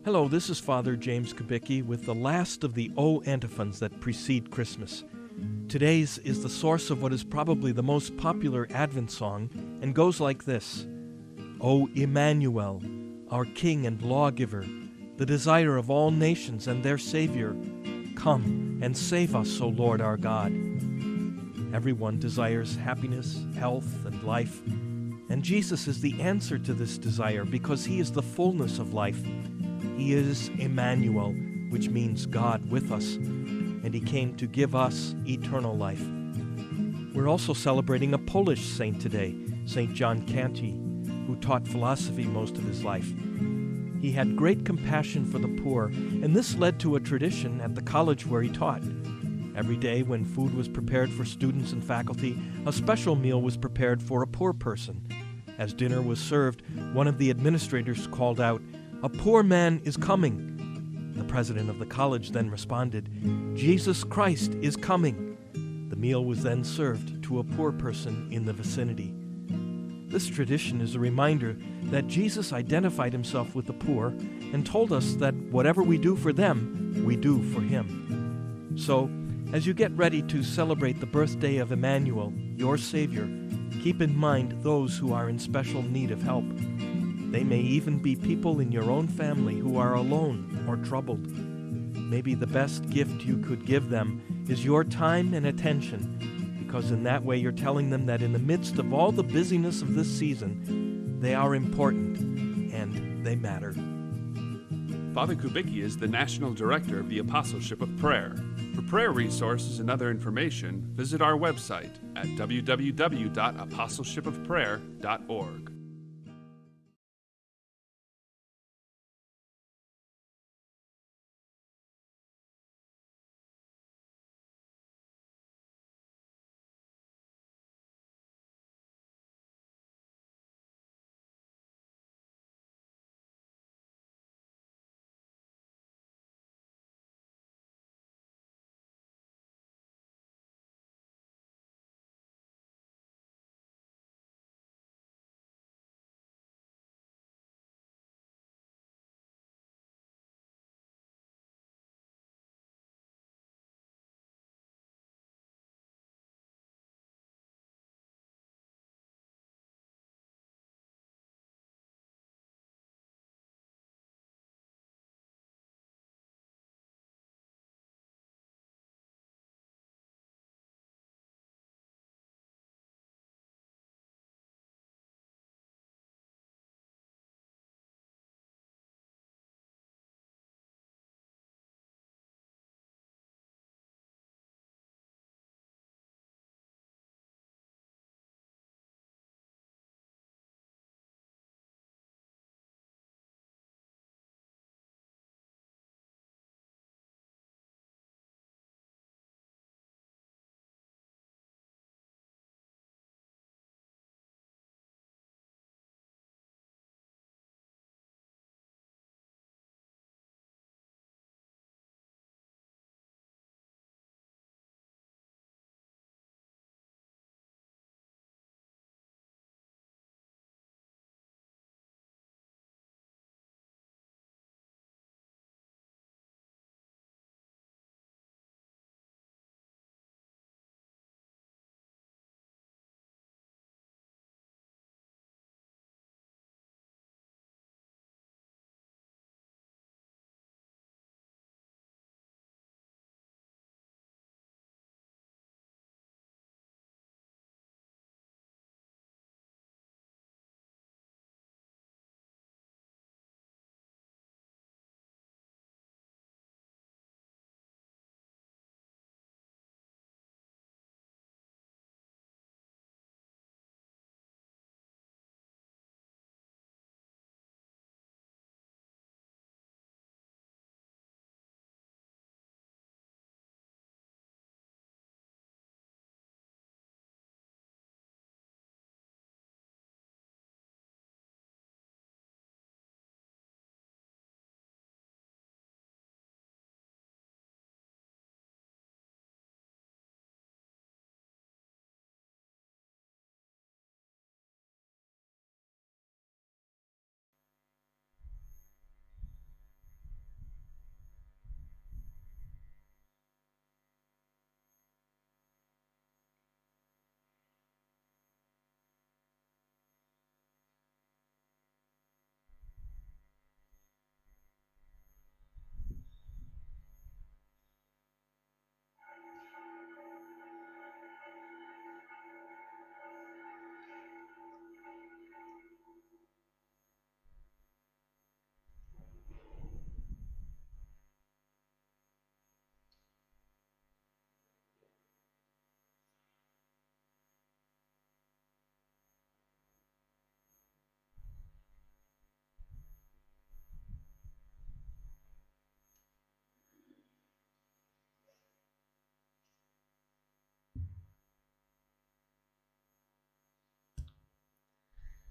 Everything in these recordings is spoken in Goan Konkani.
Hello, this is Father James Kubicki with the last of the O antiphons that precede Christmas. Today's is the source of what is probably the most popular Advent song and goes like this. O Emmanuel, our King and lawgiver, the desire of all nations and their Savior, come and save us, O Lord our God. Everyone desires happiness, health, and life, and Jesus is the answer to this desire because he is the fullness of life. He is Emmanuel, which means God with us, and he came to give us eternal life. We're also celebrating a Polish saint today, St. John Kanty, who taught philosophy most of his life. He had great compassion for the poor, and this led to a tradition at the college where he taught. Every day when food was prepared for students and faculty, a special meal was prepared for a poor person. As dinner was served, one of the administrators called out, "A poor man is coming." The president of the college then responded, "Jesus Christ is coming." The meal was then served to a poor person in the vicinity. This tradition is a reminder that Jesus identified himself with the poor and told us that whatever we do for them, we do for him. So, as you get ready to celebrate the birthday of Emmanuel, your Savior, keep in mind those who are in special need of help. They may even be people in your own family who are alone or troubled. Maybe the best gift you could give them is your time and attention, because in that way you're telling them that in the midst of all the busyness of this season, they are important and they matter. Father Kubicki is the National Director of the Apostleship of Prayer. For prayer resources and other information, visit our website at www.apostleshipofprayer.org.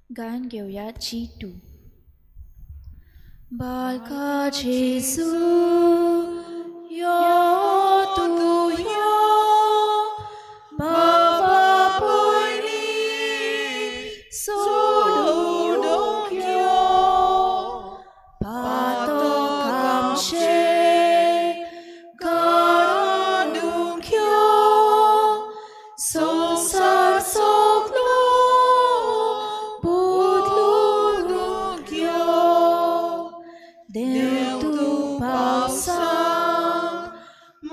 गायन घेवया G2. बालका जेजू यो तूं यो, बाबा पयलीं सोडूंक यो, पातक आमचें काडूंक यो, संवसार सगलो बदलूंक यो, देव तूं पावसांत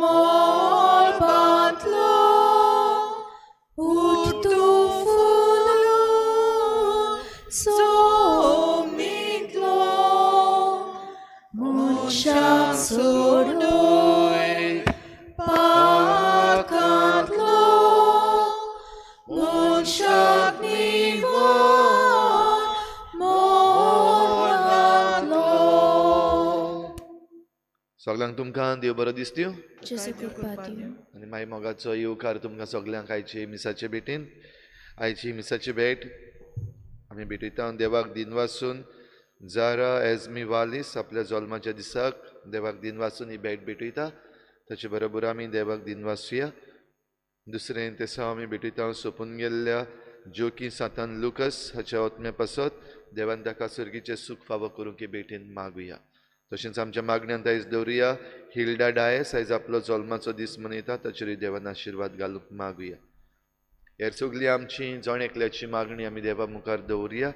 मळबांतलो, उठ तूं फुलून सोमितलो, मनशाक सोडून पातकांतलो, मनशाक निवार मरणांतलो. सगल्यांक तुमकां देव बरो दिसत्यो जेजू कृपा दिवं. आनी मागीर मोगाचो येवकार तुमकां सगल्यांक आयचे मिसाचे भेटीन. आयची मिसाची भेट आमी भेटयता देवाक दिनवासून. जारा एजमी वालीस आपल्या जल्माच्या दिसाक देवाक दिनवासून ही भेट भेटयता. ताचे बरोबर आमी देवाक दिनवासुया. दुसरें तेसांव आमी भेटयता सोंपून गेल्ल्या जोकी सातान लुकस हाच्या ओतम्या पासत देवान ताका सर्गीचें सूख फावो करूंक ही भेटीन मागुया. तशेंच आमच्या मागण्यांत आयज दवरुया हिल्डा डायस आयज आपलो जल्माचो दीस मनयता, ताचेरूय देवान आशिर्वाद घालूंक मागुया. हेर सगळी आमची जण एकल्याची मागणी आमी देवा मुखार दवरुया.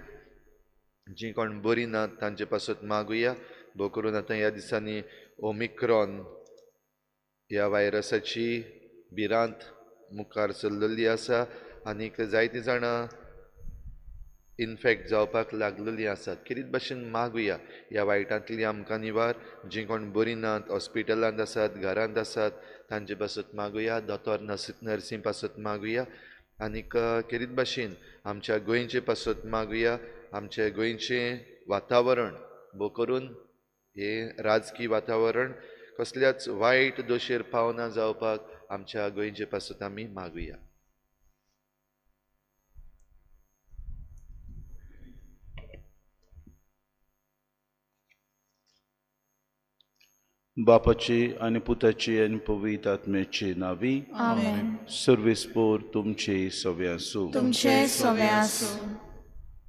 जीं कोण बरीं नात तांचे पासत मागुया. भोव करून आतां ह्या दिसांनी ओमिक्रॉन ह्या व्हायरसाची भिरांत मुखार चल्लेली आसा आनीक जायतीं जाणां इनफेक्ट जावपाक लागलेलीं आसात. खेरीत भाशेन मागुया ह्या वायटांतली आमकां निवार. जीं कोण बरीं नात, हॉस्पिटलांत आसात, घरांत आसात, तांचे पासत मागुया. दोतोर नर्सी पासत मागुया. आनीक खेरीत भाशेन आमच्या गोंयचे पासत मागुया. आमच्या गोंयचें वातावरण भोव करून हें राजकी वातावरण कसल्याच वायट दोशेर पावना जावपाक आमच्या गोंयचे पासत आमी मागुया. बापाची आनी पुताची आनी पवित्र आत्म्याची नावी. आमेन. सर्वेस्पोर तुमचे सवे आसूं. तुमचे सवे आसूं.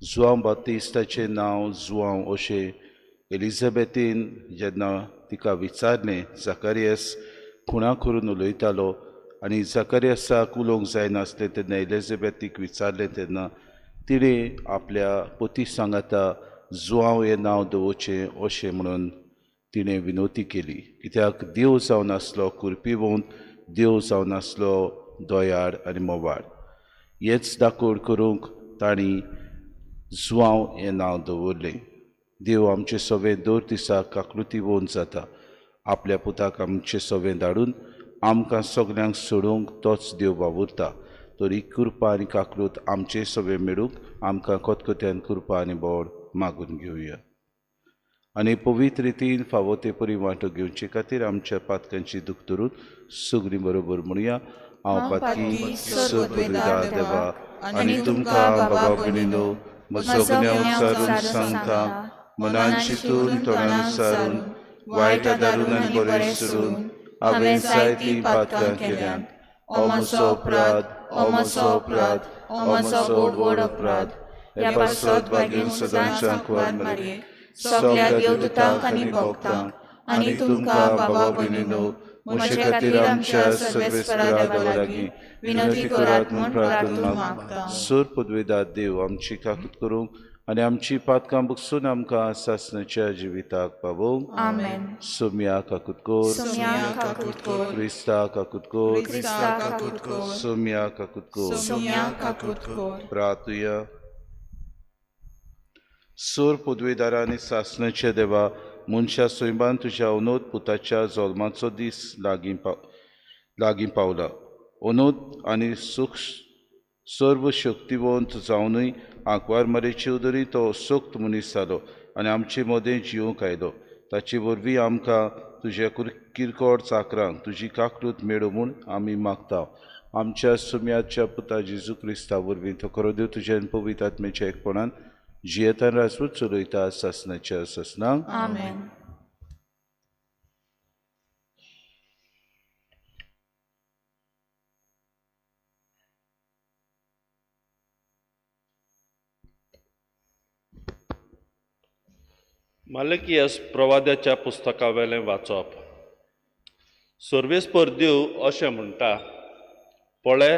जुआंव बाप्तिस्ताचें नांव जुआंव अशें एलिझाबेथीन जेन्ना तिका विचारलें, जाकारियस खुणा करून उलयतालो आनी जाकारियसाक उलोवंक जायनासलें तेन्ना एलिझाबेथीक विचारलें तेन्ना तिणें आपल्या पती सांगाता जुआंव हें नांव दवरचें अशें म्हणून तिणें विनवती केली. कित्याक देव जावन आसलो कुरपिवंत, देव जावन आसलो दयाळ आनी मोवाळ. हेच दाकोड करूंक तांणी जुआंव हें नांव दवरलें. देव आमचे सवे दर दिसा काकृतीवंत जाता. आपल्या पुताक आमचे सवे धाडून आमकां सगल्यांक सोडोवंक तोच देव वावुरता. तरी कृपा आनी काकृत आमचे सवे मेळूंक आमकां खतखत्यान कृपा आनी बोड मागून घेवया. आनी पवित्र रितीन फावो ते परी वांटो घेवचे खातीर आमच्या पातकांची दूख धरून सगळीं बरोबर म्हणुया. हांव पातकी सर्वपदवीदार देवा आनी तुमकां बाबा भयणीनो म्हजो गुन्यांव उच्चारून सांगता, मनान चिंतून तोंडान उच्चारून वायट आदारून आनी बरें सोडून हांवें जायतीं पातकां केल्यांत. हो म्हजो अपराध, हो म्हजो अपराध, हो म्हजो व्हड अपराध. हे पासत भाग्यून सदांच्या कुवार मारये सगळ्या देवदूतांक आनी भक्तांक आनी तुमकां बाबा भयणीनो म्हजे खातीर आमच्या सर्वेस्परा देवा लागीं विनवती करात म्हूण प्रार्थना मागता. सोर पदवेदार देव आमची काकूत करूंक आनी आमची पातकां बगसून आमकां सासणाच्या जिविताक पावोवंक. आमेन. सोम्या काकूत कोर, सोम्या काकूत कोर, क्रिस्ता काकूत कोर, क्रिस्ता काकूत कोर, सोम्या काकूत कोर. सोम्या काकूत कोर. प्रार्थुया. सोर पदवेदारा आनी सासणाच्या देवा, मनशा सैमान तुज्या अनोद पुताच्या जल्माचो दीस लागीं पावला. अनोद आनी सूख सर्व शक्तिवंत जावनूय आंकवार मारेचे उदरी तो सक्त मनीस जालो आनी आमचे मदें जिवंक आयलो. ताचे वरवीं आमकां तुज्या किरकोळ चाकरांक तुजी काकूत मेळूं म्हूण आमी मागता. आमच्या सुम्याच्या पुता जेजू क्रिस्ता वरवीं तो खरो देव तुज्या पवित्र आत्म्याच्या एकपणान जियेतान राजवट चलयता सासनाच्या सासनाक. आमेन. मालकियस प्रवाद्याच्या पुस्तकावेलें वाचप. सर्वेस्पर देव अशें म्हणटा, पळय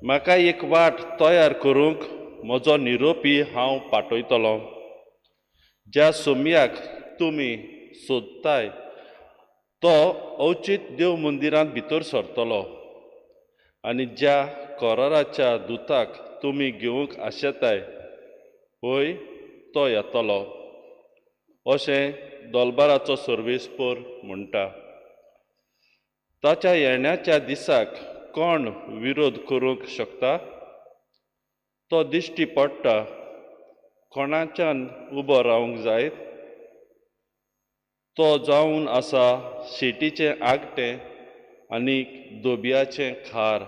म्हाका एक वाट तयार करूंक म्हजो निरोपी हांव पाठयतलो. ज्या सोमयाक तुमी सोदताय तो अवचीत देव मंदिरांत भितर सरतलो आनी ज्या कराराच्या दुताक तुमी घेवंक आशेताय हय तो येतलो, अशें दोलबाराचो सर्वेस्पर म्हणटा. ताच्या येण्याच्या दिसाक कोण विरोध करूंक शकता? तो दिश्टी पडटा, कोणाच्यान उबो रावंक जायत? तो जावन आसा शेटीचें आगटें आनी दोबयाचें खार.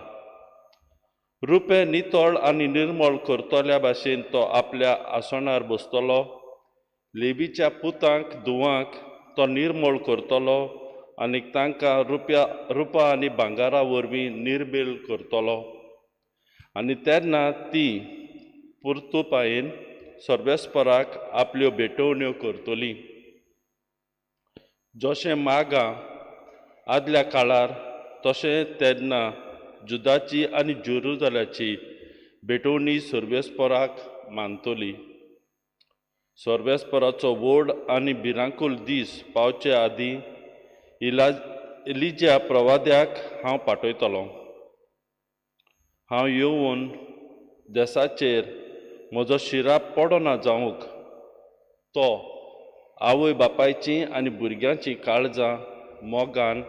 रुपें नितळ आनी निर्मळ करतल्या भाशेन तो आपल्या आसनार बसतलो. लेबीच्या पुतांक धुवांक तो निर्मळ करतलो आनी तांकां रुपा आनी भांगारा वरवीं निर्बेल करतलो. आनी तेन्ना ती पुर्तुपायेन सर्वेस्पराक आपल्यो भेटवण्यो करतली. जशें मागां आदल्या काळार तशें तेन्ना जुदाची आनी जेरुजालाची भेटवणी सर्वेस्पराक मानतली. सर्वेस्पराचो व्हड आनी भिरांकूळ दीस पावचे आदीं इलिज्या प्रवाद्याक हांव पाठयतलो. हांव येवन देसाचेर म्हजो शिराप पडना जावंक तो आवय बापायची आनी भुरग्यांची काळजां मोगान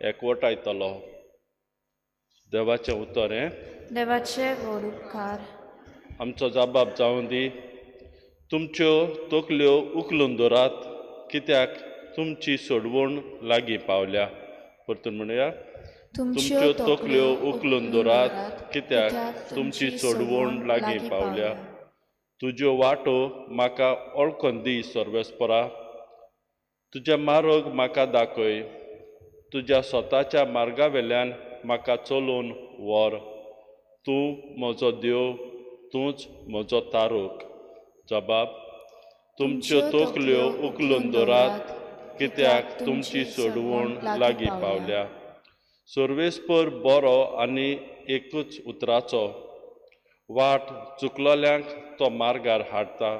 एकवटायतलो. देवाचें उतर हें. देवाचे व्हड उपकार. आमचो जबाब जावं दी. तुमच्यो तकल्यो उखलून दवरात, कित्याक तुमची सोडवण लागीं पावल्या. परतून म्हणुया, तुमच्यो तकल्यो उखलून दवरात, कित्याक तुमची सोडवण लागीं पावल्या. तुज्यो वाटो म्हाका वळखून दी सर्वेस्परा, तुज्या मार्ग म्हाका दाखय. तुज्या स्वताच्या मार्गा वेल्यान म्हाका चलोवन व्हर. तूं म्हजो देव, तूंच म्हजो तारूक. जबाब, तुमच्यो तकल्यो उखलून दवरात, कित्याक तुमची सोडवण लागीं पावल्या. सर्वेस्पर बरो आनी एकूच उतराचो, वाट चुकलोल्यांक तो मार्गार हाडटा,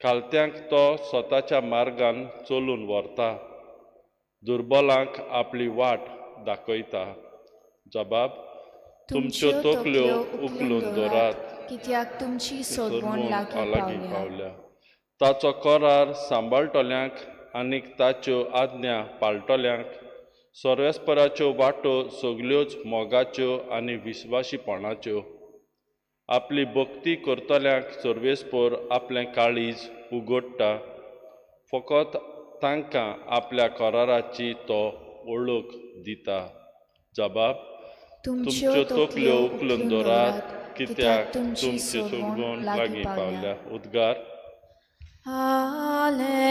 खालत्यांक तो स्वताच्या मार्गान चलून व्हरता, दुर्बलांक आपली वाट दाखयता. जबाब, तुमच्यो तकल्यो उखलून दवरात, कित्याक तुमची सोडवण लागीं पावल्या. ताचो करार सांबाळटल्यांक आनी ताच्यो आज्ञा पाळटल्यांक सर्वेस्पराच्यो वाटो सगल्योच मोगाच्यो आनी विस्वाशीपणाच्यो. आपली भक्ती करतल्यांक सर्वेस्पर आपलें काळीज उगडटा, फकत तांकां आपल्या कराराची तो वळख दिता. जबाब, तुमच्यो तकल्यो उखलून दवरात, कित्याक तुमची सोडवण लागीं पावल्या. उद्गार. Alleluia,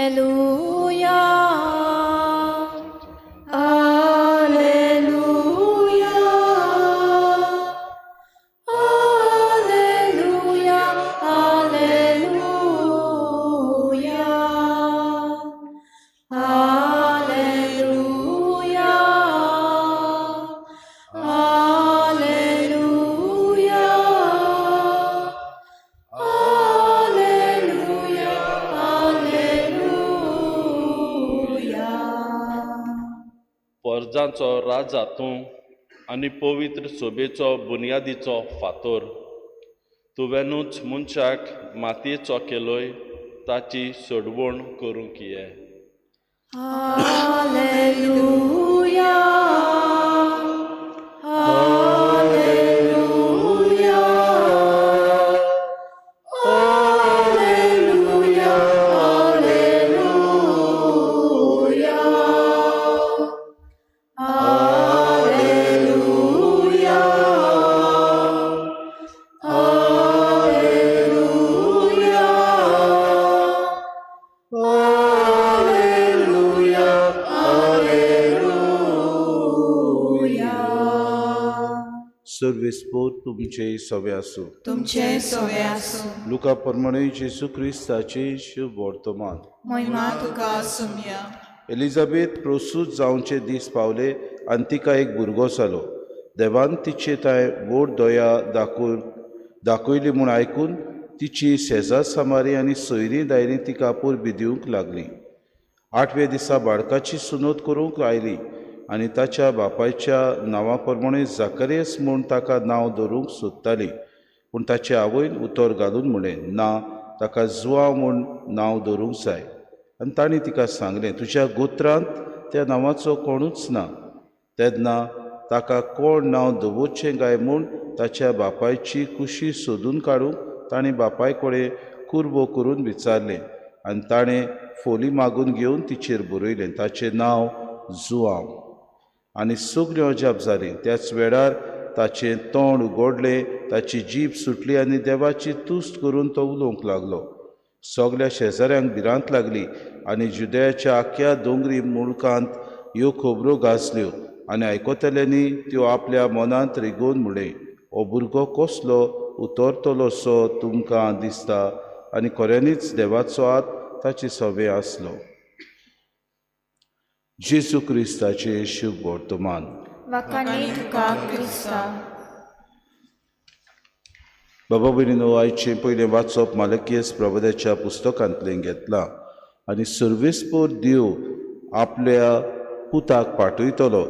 Alleluia, Alleluia, Alleluia, Alleluia, Alleluia, Alleluia, Alleluia. परजांचो राजा तूं आनी पवित्र सोबेचो बुन्यादीचो फातोर. तुवेंनूच मनशाक मातयेचो केलोय, ताची सोडवण करूंक ये. Alleluia, Alleluia, Alleluia, Alleluia, Alleluia, Alleluia, सर्वेस्पोर तुमचें सवे आसूं. तुमचे सवे आसूं. लुका प्रमाणे जेजू क्रिस्ताचें शुभ वर्तमान. महिमा तुका सोम्या. एलिझाबेथ प्रोसूत जावचे दीस पावले आनी तिका एक भुरगो जालो. देवान तिचे थंय व्हड दया दाखयली म्हूण आयकून तिची शेजार सामारी आनी सोयरीं दायरीं तिका परबी दिवंक लागली. आठव्या दिसा बाळकाची सुनोत करूंक आयली आनी ताच्या बापायच्या नांवा प्रमाणे जाकरियस म्हूण ताका नांव दवरूंक सोदताली. पूण ताचे आवयन उतर घालून म्हणलें, ना, ताका जुआंव म्हूण नांव दवरूंक जाय. आनी तांणी तिका सांगलें, तुज्या गोत्रांत त्या नांवाचो कोणूच ना. तेन्ना ताका कोण नांव दवरचें काय म्हूण ताच्या बापायची कुशी सोदून काडूंक ताणें बापाय कडेन कुरबो करून विचारलें आनी ताणें फोली मागून घेवन तिचेर बरयलें, ताचें नांव जुआंव. आनी सगळें अजाप जालें. त्याच वेळार ताचें तोंड उगडलें, ताची जीब सुटली आनी देवाची तुस्त करून तो उलोवंक लागलो. सगल्या शेजाऱ्यांक भिरांत लागली आनी जुदयाच्या आख्या दोंगरी मुळकांत ह्यो खबरो गाजल्यो आनी आयकतल्यांनी त्यो आपल्या मनांत रिगोवन म्हणलें, हो भुरगो कसलो उतरतलो सो तुमकां दिसता. आनी खऱ्यांनीच देवाचो हात ताचे सवे आसलो. जेजू क्रिस्ताचें शुभ वर्तमान. वाखाणी तुका क्रिस्ता. बाबा भयणीनो, आयचें पयलें वाचप मालकीयस प्रबोधाच्या पुस्तकांतलें घेतलां आनी सर्वेस्पोर देव आपल्या पुताक पाठयतलो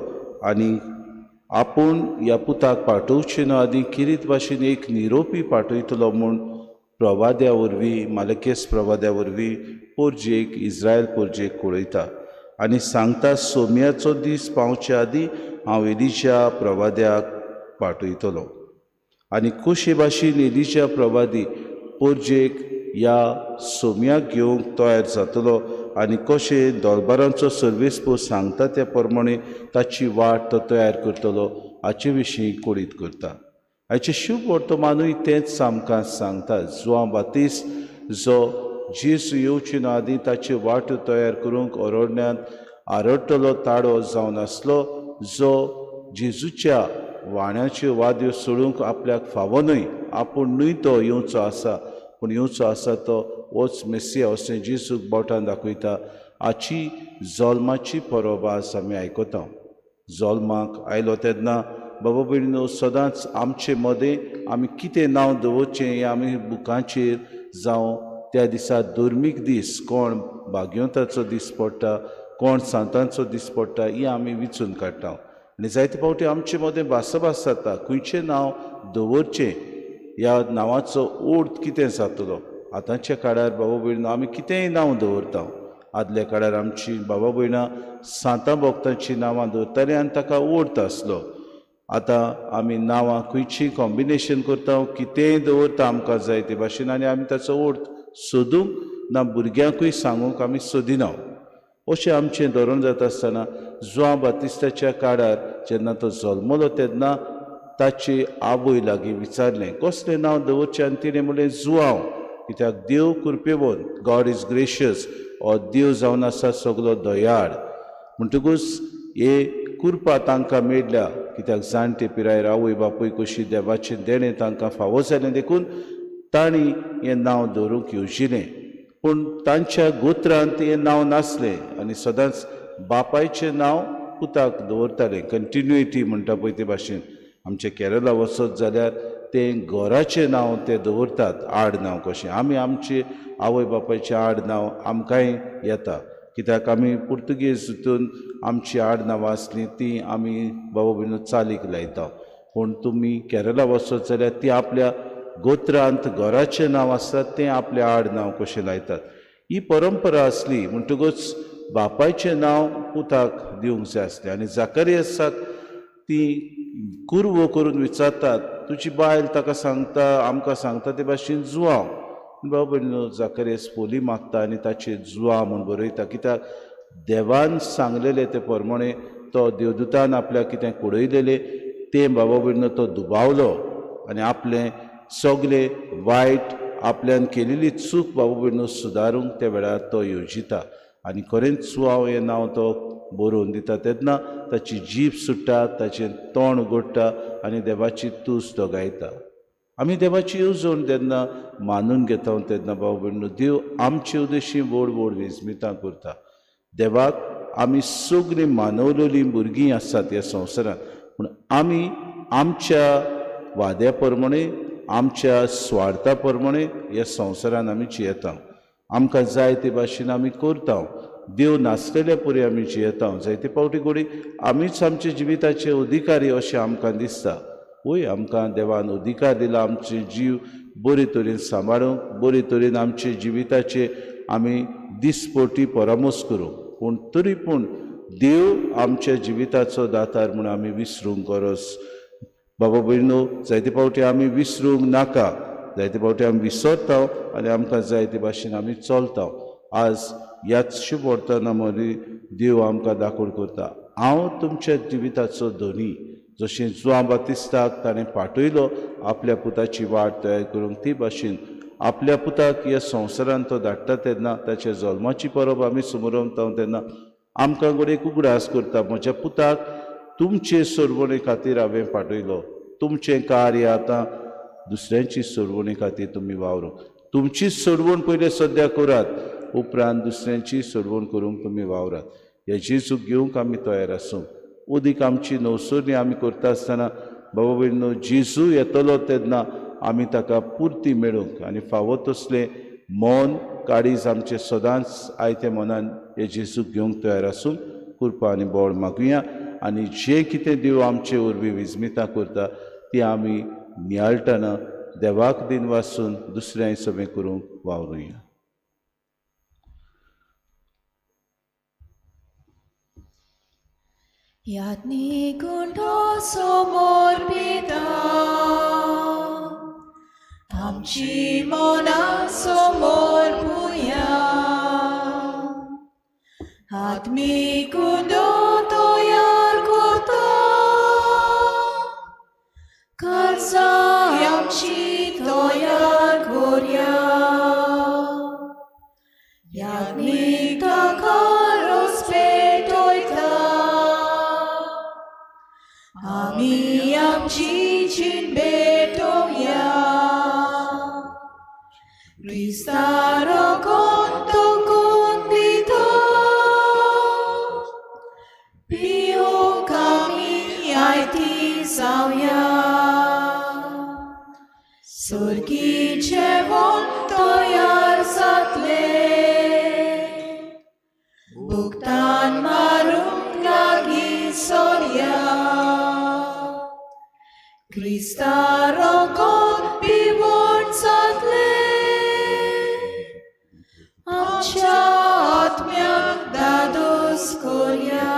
आनी आपूण ह्या पुताक पाठोवचे न्हू आदी किरीत भाशेन एक निरोपी पाठयतलो म्हूण प्रवाद्या वरवीं, मालकेस प्रवाद्या वरवीं पोरजेक, इस्रायल पोरजेक कळयता आनी सांगता, सोम्याचो दीस पावचे आदीं हांव एलिच्या प्रवाद्याक पाठयतलो. आनी कशे भाशेन एलिच्या प्रवादी पोरजेक ह्या सोम्याक घेवंक तयार जातलो आनी कशें दरबारांचो सर्वेस्पोर सांगता त्या प्रमाणे ताची वाट तो तयार करतलो हाचे विशीं कळीत करता. हाचें शुभ वर्तमानूय तेंच आमकां सांगता. जुआंव बातिस्त जो जेजू येवचे ना आदीं ताची वाट तयार करूंक अरण्यांत आरडटलो ताडो जावन आसलो, जो जेजूच्या वाण्याच्यो वाद्यो सोडूंक आपल्याक फावो न्हय, आपूण न्हय तो येवचो आसा, पूण येवचो आसा तो होच मेसिया अशें जेजूक बोटान दाखयता. हाची जल्माची परब आज आमी आयकता. जल्माक आयलो तेन्ना बाबा भयणीनो, सदांच आमचे मदें आमी कितें नांव दवरचें हें आमी बुकांचेर जावं त्या दिसा धर्मीक दीस, कोण भाग्यवंताचो दीस पडटा, कोण सांतांचो दीस पडटा, हें आमी विचून काडटा. आनी जायते फावटी आमचे मदें भासाभास जाता, खंयचें नांव दवरचें, ह्या नांवाचो अर्थ कितें जातलो. आतांच्या काळार बाबा भयणीनो आमी कितेंय नांव दवरता. आदल्या काळार आमची बाबा भयणां सांतां भक्तांचीं नांवां दवरतालीं आनी ताका अर्थ आसलो. आतां आमी नांवां खंयचीं कॉम्बिनेशन करता, कितेंय दवरता आमकां जाय ते भाशेन आनी आमी ताचो अर्थ सोदूंक ना भुरग्यांकूय सांगूंक आमी सोदिना. अशें आमचें धोरण जाता आसतना जुआंव बातिस्ताच्या काळार जेन्ना तो जल्मलो तेन्ना ताची आवय लागीं विचारलें कसलें नांव दवरचें आनी तिणें म्हणलें जुआंव, कित्याक देव कृपेवन, गॉड is gracious, हो देव जावन आसा सगलो दयाळ. म्हणटकूच हे कृपा तांकां मेळ्ळ्या, कित्याक जाणटे पिरायेर आवय बापूय कशी देवाचें देणें तांकां फावो जालें देखून तांणी हें नांव दवरूंक येवजिलें. पूण तांच्या गोत्रांत हें नांव नासलें आनी सदांच बापायचें नांव पुताक दवरतालें. कंटिन्युइटी म्हणटा पळय ते भाशेन. आमचे केरला वचत जाल्यार तें घराचें नांव ते दवरतात आड नांव कशें. आमी आमचे आवय बापायचें आड नांव आमकांय येता, कित्याक आमी पुर्तुगेज हितून आमची आड नांवां आसलीं तीं आमी बाबा भयणीनो चालीक लायता. पूण तुमी केरला वचत जाल्यार ती आपल्या गोत्रांत घराचें नांव आसता तें आपलें आड नांव कशें लायतात. ही परंपरा आसली म्हणटकूच बापायचें नांव पुताक दिवंक जाय आसलें. आनी जाकरियसाक ती कुरवो करून विचारतात, तुजी बायल ताका सांगता, आमकां सांगता ते भाशेन जुआंव. बाबा भयणीनो, जाकरियस फोली मागता आनी ताचेर जुआंव म्हूण बरयता, कित्याक देवान सांगलेलें ते प्रमाणे तो देवदूतान आपल्याक कितें कळयलेलें तें बाबा भयणीनो तो दुबावलो आनी आपलें सगलें वायट आपल्यान केलेली चूक बाबा भयणीनो सुदारूंक त्या वेळार तो येवजिता आनी खरेंच जुआंव हें नांव तो बरोवन दिता तेन्ना ताची जीब सुट्टा, ताचें तोंड उगडटा आनी देवाची तूस तो गायता. आमी देवाची येवजण जेन्ना मानून घेता तेन्ना भाव भयणीनो देव आमचे उद्देशी व्हड व्हड विस्मितां करता. देवाक आमी सगळीं मानवलेलीं भुरगीं आसात ह्या संवसारांत, पूण आमी आमच्या वाद्या प्रमाणे आमच्या स्वार्था प्रमाणे ह्या संवसारान आमी जियेता. आमकां जाय ते भाशेन आमी करता. देव नासलेल्या परी आमी जियेता. जायते फावटी घोडी आमीच आमच्या जिविताचे अधिकारी अशें आमकां दिसता. वय आमकां देवान अधिकार दिला आमचे जीव बरे तरेन सांबाळूंक, बरे तरेन आमचे जिविताचे आमी दिसपटी परामर्श करूंक, पूण तरी पूण देव आमच्या जिविताचो दातार म्हूण आमी विसरूंक गरज. बाबा भयणीनो जायते फावटी आमी विसरूंक नाका, जायते फावटी आमी विसरता आनी आमकां जाय ते भाशेन आमी चलता. आज ह्याच शुभ वर्तना मदीं देव आमकां दाखोवण करता, हांव तुमच्या जिविताचो धनी. जशें जुआंव बातिस्ताक ताणें पाठयलो आपल्या पुताची वाट तयार करूंक, ती भाशेन आपल्या पुताक ह्या संवसारांत तो धाडटा तेन्ना ताच्या जल्माची परब आमी समरमता तेन्ना आमकां घडये उगडास करता, म्हज्या पुताक तुमचे सोडवणे खातीर हांवें पाठयलो. तुमचें कार्य आतां दुसऱ्यांची सोडवणे खातीर तुमी वावरूंक. तुमची सोडवण पयलें सद्या करात, उपरांत दुसऱ्यांची सोडवण करूंक तुमी वावरात. हे जेजूक घेवंक आमी तयार आसूं. उदीक आमची नवसरणी आमी करता आसतना बाबा भयणीनो जेजू येतलो तेन्ना आमी ताका पुर्ती मेळूंक आनी फावो तसलें मन काळीज आमचें सदांच आयत्या मनान हे जेजूक घेवंक तयार आसूंक कृपा आनी बळ मागुया. आनी जें कितें देव आमचे वरवीं विस्मितां करता ती आमी नियाळटना देवाक दिन वासून दुसऱ्यांय सगळें करूंक वावरुया. याज्ञी गुंडो समोर पिता आमची मना समोर पुया, आत्मी गुंडो तयार करता काळजां आमची तयार करया. याज्ञी ताका रोस पेटयता आमी आमची जीण भेटोवया. क्रिस्ता रगत तोखून दिता पिवंक आमी आयती जावया. सर्गी जेवण तयार जातलें भुगतान मारूंक लागीं सोरया. क्रिस्ता रगत पिवण जातलें आमच्या आत्म्याक दादोस करया.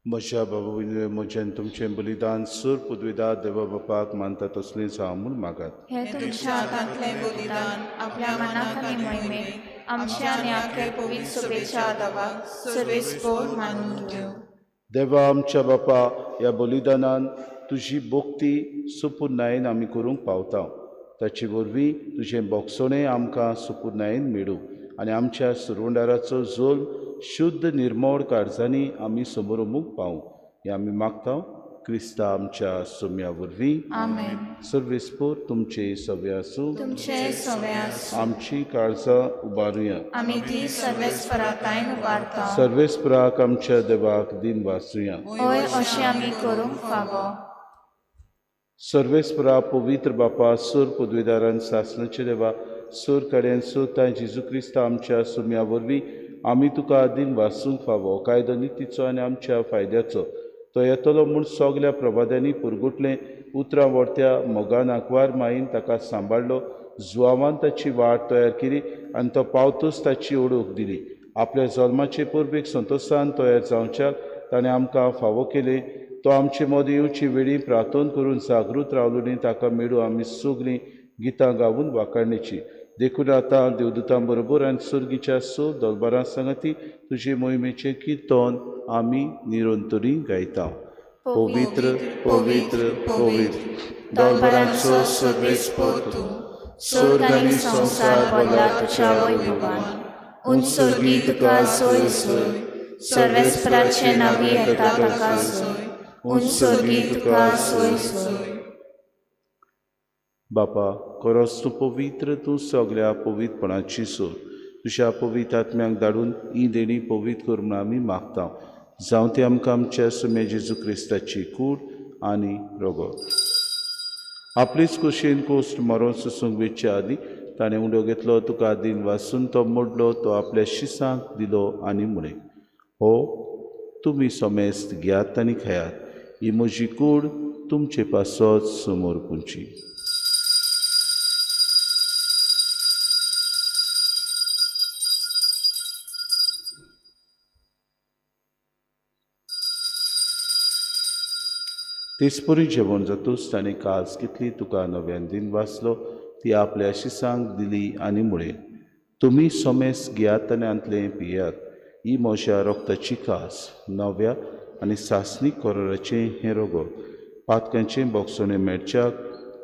म्हज्या बाबा म्हजें तुमचें बलिदान सूर पुदविदा देवा बापाक मानता तसलें जावं म्हूण मागात. हे तुमच्या हातांतलें बलिदान आपल्या मनाक आनी मोहिमेक आमच्या आनी आख्या पवित्र सभेच्या आदावाक सर्वेस्पोर मानून घेवं. देवा आमच्या बापा ह्या बलिदानान तुजी भक्ती सुपुर्णायेन आमी करूंक पावता. ताचे वरवीं तुजें बोगसणें आमकां सुपुर्णायेन मेळूं आनी आमच्या सुरवंडाराचो जोल शुद्ध निर्मळ काळजांनी आमी समोरमूक पावूं हें आमी मागता क्रिस्ता आमच्या सोम्या वरवीं. आमेन. सर्वेस्पोर तुमचे सवे आसूं. तुमचे सवे आसूं. आमची काळजां उबारुया. आमी ती सर्वेस्परातायन उबारता. सर्वेस्पराक आमच्या देवाक दिन वाचुया. हय अशें आमी करूंक फावो. सर्वेस्परा पवित्र बापा सूर पदवीदारान सासणाचे देवा सूर कडेन सोताय जेजू क्रिस्ता आमच्या सोम्या वरवीं आमी तुका दिन वासूंक फावो. कायदो नितीचो आनी आमच्या फायद्याचो तो येतलो म्हूण सगल्या प्रवाद्यांनी पुरगुटलें उतरां व्हरत्या मोगान आंकवार माईन ताका सांबाळ्ळो. जुआवान ताची वाट तयार केली आनी तो पावतूच ताची ओळख दिली. आपल्या जल्माचे परबेक संतोशान तयार जावच्याक ताणें आमकां फावो केलें. तो आमचे मदीं येवची वेळी प्रार्थना करून जागृत रावलो न्ही ताका मेळूं आमी सगळीं गितां गावून वाखाणणेची. देखून आतां देवदूतां बरोबर आनी सुर्गीच्या सो दलबारां सांगाती तुजे मोहिमेचें किर्तन आमी निरंतरी गायता. पवित्र पवित्र पवित्र दलबारांचो सर्वेस्पर तूं, स्वर्ग आनी संवसार भरला तुज्या वैभवान. उंच सर्गी तुका सोय सोय, सर्वेस्पराचे नांवी येता ताका सोय, उंच सर्गी तुका सोय सोय. बापा, खरोच तूं पवित्र, तूं सगळ्या पवित्रपणाची सोर. तुज्या पवित्र आत्म्याक धाडून ही देणी पवित्र कर म्हूण आमी मागता. जावं ती आमकां आमच्या सुम्या जेजू क्रिस्ताची कूड आनी रगत. आपलीच कुशीन कोश्ट मरोन सोसूंक वेचे आदीं ताणें उंडो घेतलो, तुका दिन वासून तो मोडलो, तो आपल्या शिसांक दिलो आनी म्हळें, हो तुमी समेस्त घेयात आनी खायात, ही म्हजी कूड तुमचे पासत समोर पुंची. तेचपरी जेवण जातूच ताणें काज घेतली, तुका नव्यान दिन वाचलो, ती आपल्या शिसांक दिली आनी म्हळें, तुमी समेस्त घेयात आनी आंतलें पियात, ही म्हज्या रक्ताची कास, नव्या आनी सासणीक कराराचें हें रगत, पातकांचें बोगसणें मेळच्याक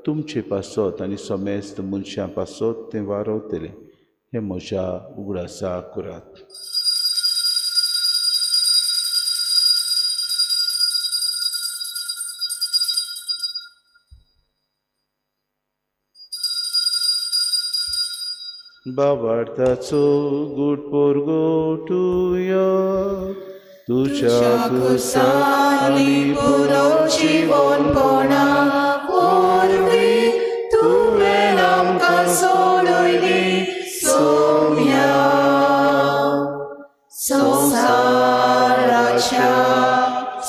तुमचे पासत आनी समेस्त मनशां पासत तें वारवतलें. हें म्हज्या उगडासा करात. बाबार्थाचो गुट पोरगोटुया तुझ्या कुसा आनी पुनर्जिवनपणा वरवीं तुवें आमकां सोडयली सोम्या. संवसाराच्या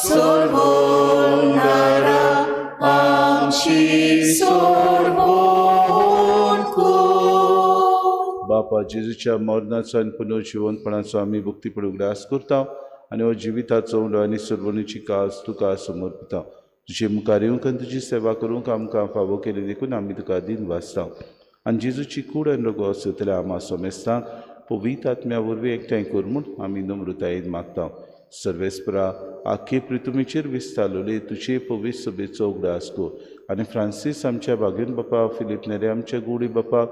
सोडवणारा आमची सोडवण कर. बापा, जेजूच्या मरणाचो आनी पुनर्जिवनपणाचो आमी भक्तीपण उगडास करता आनी हो जिविताचो उंडो आनी सोडवणीची काज तुका समर्पिता. तुजे मुखार येवंक आनी तुजी सेवा करूंक आमकां फावो केली देखून आमी तुका दिन वाचता. आनी जेजूची कूड आनी रगत सोदतल्या आमा समेस्तांक पवित्र आत्म्या वरवीं एकठांय कर म्हूण आमी नम्रतायेन मागता. सर्वेस्परा, आख्खे प्रितुमीचेर विस्तारलेले तुजे पवित्र सभेचो उगडास कर आनी फ्रांसीस आमच्या भागीन बापा, फिलीप नेरे आमच्या गुडी बापा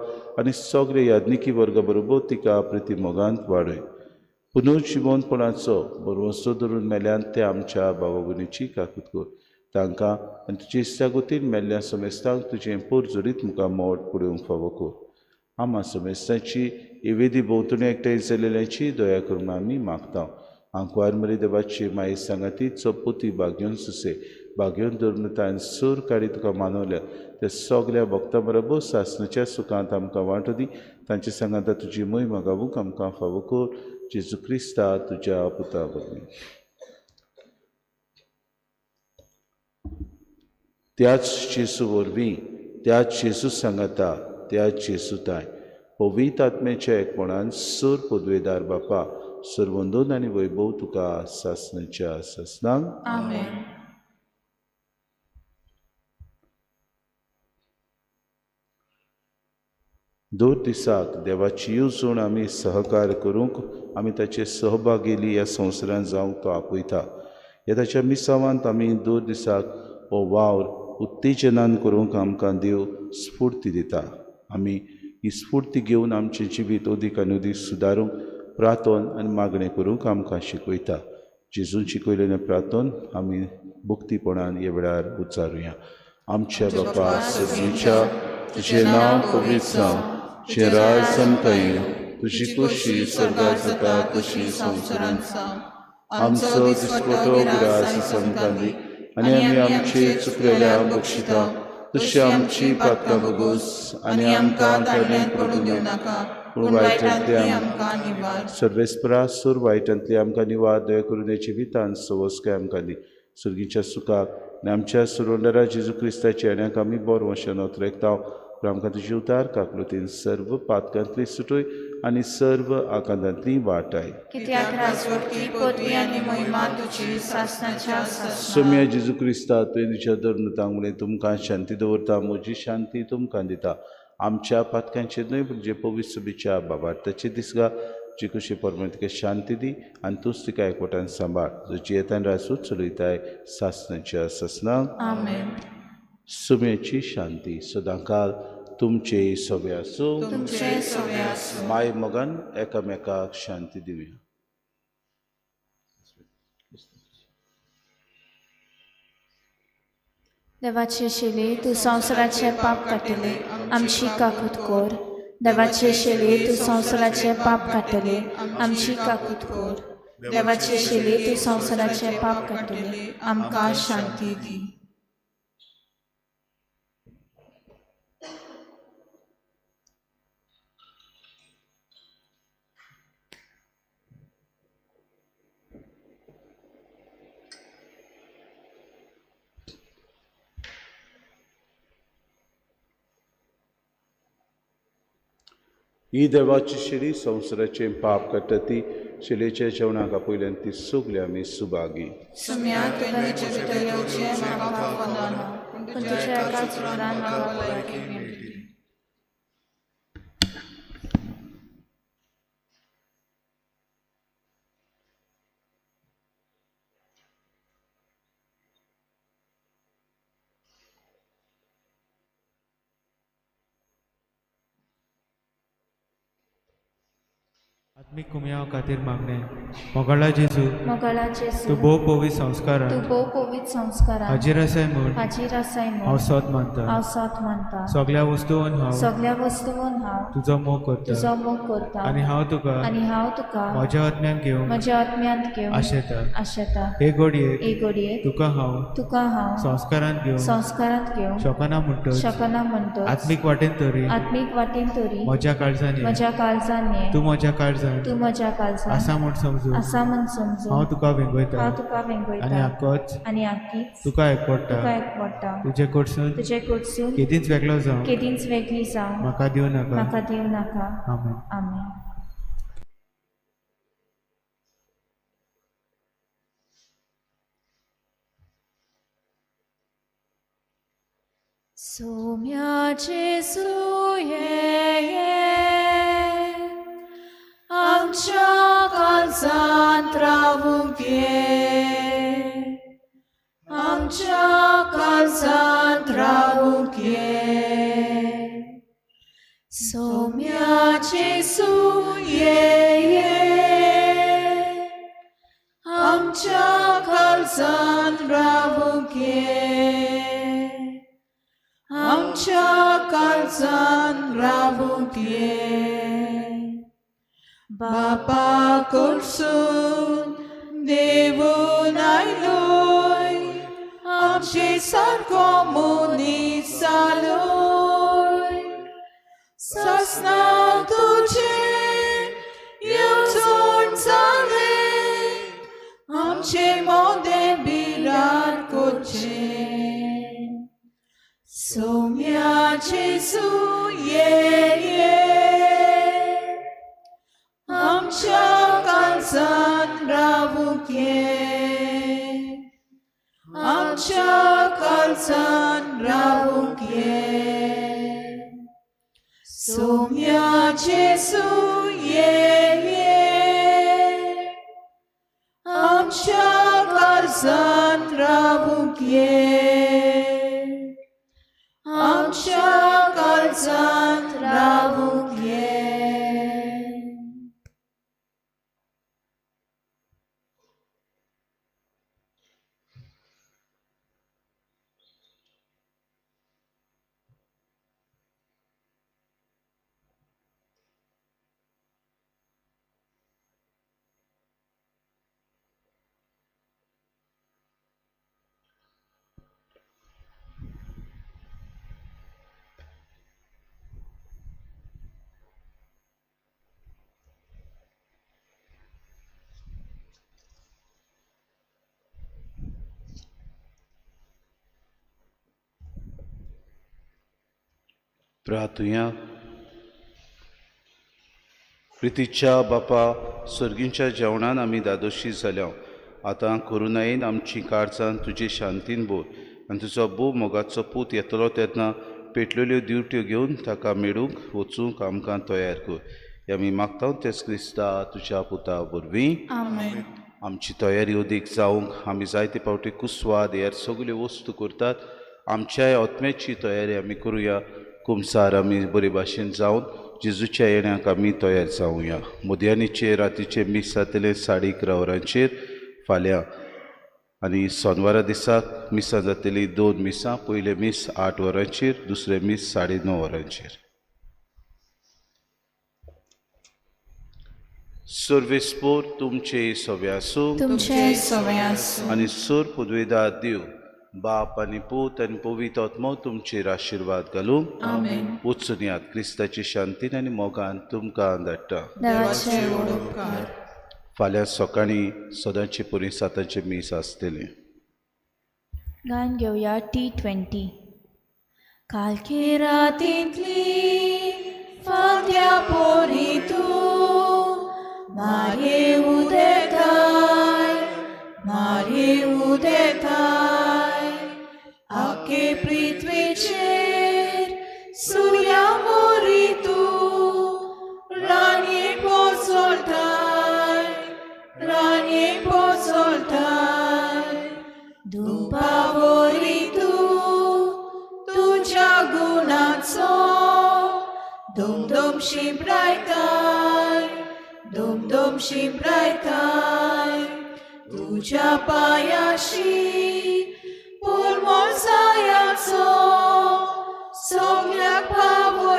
आनी सगळे याज्ञिकी वर्गा बरोबर तिका प्रतिमोगांत वाडय. पुनर्जिवनपणाचो भरवंसो धरून मेल्यान ते आमच्या भावा भयणीची काकूत कर. तांकां आनी तुजे इत्सागतीन मेल्ल्या समेस्तांक तुजें पोरजोरीत मुखार मोट पळोवंक फावो कर. आमा समेस्तांची एवेदी भोंवतणी एकठांय जाल्ल्याची दया करून आमी मागता. आंकवार मरे देवाची माये सांगाती चपोती बागेवन सुसे बागेवन धर्मतान सूर काडी तुका मानवल्या त्या सगल्या भक्तां बरोबर सासणाच्या सुखांत आमकां वांटो दी. तांचे सांगाता तुजी मोहिमा गावूंक आमकां फावो कर. जेजू क्रिस्ता तुज्या पुता वरवीं. त्याच जेजू वरवीं, त्याच जेजू सांगाता, त्याच जेजू ताय पवित्र आत्म्याच्या एकपणान सूर पदवेदार बापा, सर्वंदन आनी वैभव तुका सासणाच्या सासणांक. आमेन. दर दिसाक देवाची येवजण आमी सहकार करूंक आमी ताचे सहभागेली ह्या संवसारांत जावंक तो आपयता. ह्या ताच्या मिसावांत आमी दर दिसाक हो वावर उत्तेजनान करूंक आमकां देव स्फूर्ती दिता. आमी ही स्फूर्ती घेवन आमचें जिवीत अदीक आनी अदीक सुदारूंक प्रार्थन आनी मागणें करूंक आमकां शिकयता. जेजून शिकयलेलें प्रार्थन आमी भक्तीपणान ह्या वेळार उच्चारुया. आमच्या बापा सगळीच्या, तुजें नांव पवित्र जावं, तुजें राज आमकां येवं, तुजी खोशी स्वर्गार जाता तशी संवसारांत जावं. आमचो दिसपटो ग्रास आमकां दी आनी आमी आमचे चुकलेल्या बक्षिता तशी आमची पातकां भोगोस आनी आमकां ताळ्यांत पडूं दिवं नाका, पूण वायटांतली आमकां निवार. सर्वेस्परा, सूर वायटांतली आमकां निवार. दया करून ह्या जिवितान सवस्काय आमकां दी. सुर्गीच्या सुखाक आनी आमच्या सुरोंडरा जेजू क्रिस्ताच्या येण्याक आमी बरो वशान ओतरेकता. पूण आमकां तुजी उतार काकलुतीन सर्व पातकांतली सुटय आनी सर्व आकांतांतली वाटाय. कित्याक राजवटकी पदवी आनी महिमा तुजी सासणाच्या सासणाक. सोम्या जेजू क्रिस्ता, तुवें तुज्या धर्मतांक म्हणलें, तुमकां शांती दवरता, म्हजी शांती तुमकां दिता. आमच्या पातकांचेर न्हय पूण जे पवित्र सभेच्या बाबार्थाचे दिसगा जी कशी परमेश्वर तिका शांती दी आनी तूंच तिका एकवटान सांबाळ जो जियेतान राजूच चलयताय सासणाच्या सासणाक. आमेन. सुम्याची शांती सदांकाल तुमचे सगळे आसूं. तुमचे सगळे आसूं. माय मोगान एकामेकाक शांती दिवया. देवाचे शेली तूं संवसाराचे पाप काडटले आमची काकूत कर. देवाचे शेली तूं संवसाराचे पाप काडटले आमची काकूत कर. देवाचे शेली तूं संवसाराचे पाप काडटले आमकां शांती दी. ही देवाची शिडी संवसाराचें पाप काडटा ती शिलेच्या जेवणाक आपयल्यान ती सगळी आमी सुभागी. सुम्या तुवें म्हजे भितर येवचें म्हाका फावना, पूण तुज्या एकाच उतरान म्हाका भलायकी मेळटली. आत्मीक कुमयाव खातीर मागणें. मोगाळा जेजू, मोगाळा जेजू, तूं भोव पवित्र संस्कारान, तूं भोव पवित्र संस्कारान हाजीर आसाय म्हूण, हाजीर आसाय म्हूण हांव सोद मानता, हांव सोद मानता. सगळ्या वस्तून हांव, सगळ्या वस्तून हांव तुजो मोग करता, तुजो मोग करता. आनी हांव तुका, आनी हांव तुका म्हज्या आत्म्यान घेवंक, म्हज्या आत्म्यांत घेवंक आशेता, आशेता. हे घडयेक, हे घडयेक तुका हांव, तुका हांव संस्कारांत घेवंक, संस्कारांत घेवंक शकना म्हणटच, शकना म्हणटच, आत्मीक वाटेन तरी, आत्मीक वाटेन तरी म्हज्या काळजान ये, म्हज्या काळजान ये, तूं म्हज्या काळजान, तूं म्हज्या काळजान आसा म्हूण समजून, आसा म्हूण समजून हांव तुका वेंगयता, हांव तुका वेंगयता. आनी आकोच, आनी आकीच तुका एकवटा, तुका एकवटा. तुजे कडसून, तुजे कडसून केदींच वेगळो जावं, केदींच वेगळी जावं म्हाका दिवं नाका, म्हाका दिवं नाका. आमेन. आमेन. सोम्या जेजू ये आमच्या काळजांत रावूंक ये, आमच्या काळजांत रावूंक ये. सोम्या जेजू ये आमच्या काळजांत रावूंक ये, आमच्या काळजांत रावूंक ये. बापा कडसून देवून आयलोय आमचे सारको मनीस जालोय. सासणाक तुजें येवजण जालें आमचे मोदें बिराड करचें. सोम्या जेजू ये आमच्या काळजांत रावूंक ये, आमच्या काळजांत रावूंक ये. सोम्या जेजू ये आमच्या काळजांत रावूंक ये, आमच्या काळजांत रावूंक ये. प्रार्थुया. प्रितीच्या बापा, सर्गींच्या जेवणान आमी दादोशी जाल्या. आतां करुणायेन आमची काळजान तुजे शांतीन भर आनी तुजो भोव मोगाचो पूत येतलो तेन्ना पेटलेल्यो दिवट्यो घेवन ताका मेळूंक वचूंक आमकां तयार कर. हे आमी मागता तेच क्रिस्ता तुज्या पुता वरवीं. आमेन. आमची तयारी अदीक जावंक आमी जायते फावटी कुसवाद हेर सगल्यो वस्तू करतात. आमच्याय आत्म्याची तयारी आमी करुया. कुमसार आमी बरे भाशेन जावन जेजूच्या येण्याक आमी तयार जावया. मध्यानीचे रातीचे मीस जातलें 11:30 वरांचेर फाल्यां आनी सोनवारा दिसाक मिसां जातली 2 मिसां. पयलें मीस 8 वरांचेर, दुसरें मीस 9:30 वरांचेर. सर्वेस्पोर तुमचे सवे आसूं, तुमचे सवे आसूं. आनी सोर पुदवेदार देव बाप आनी पूत आनी पवित्र आत्मो तुमचेर आशिर्वाद घालूं. आमेन. वचून यात क्रिस्ताची शांतीन आनी मोगान तुमकां धाडटा. देवाचे व्हड उपकार. फाल्यां सकाळीं सदांचे परी 7 मीस आसतलें. गायन घेवया T20. कालके रातींतली फांत्या पोरी तूं मारये उदेताय, मारये उदेताय, आखे पृथ्वीचेर सुर्या मोरी तूं राणये पोसोलताय, राणये पोसोलताय, धुपावरी तूं तुज्या गुणाचो दुमदुम शिंपडायताय, दुमदुम शिंपडायताय, तुज्या पांयाशी पुलमोसायाचो सगल्याक पावयताय.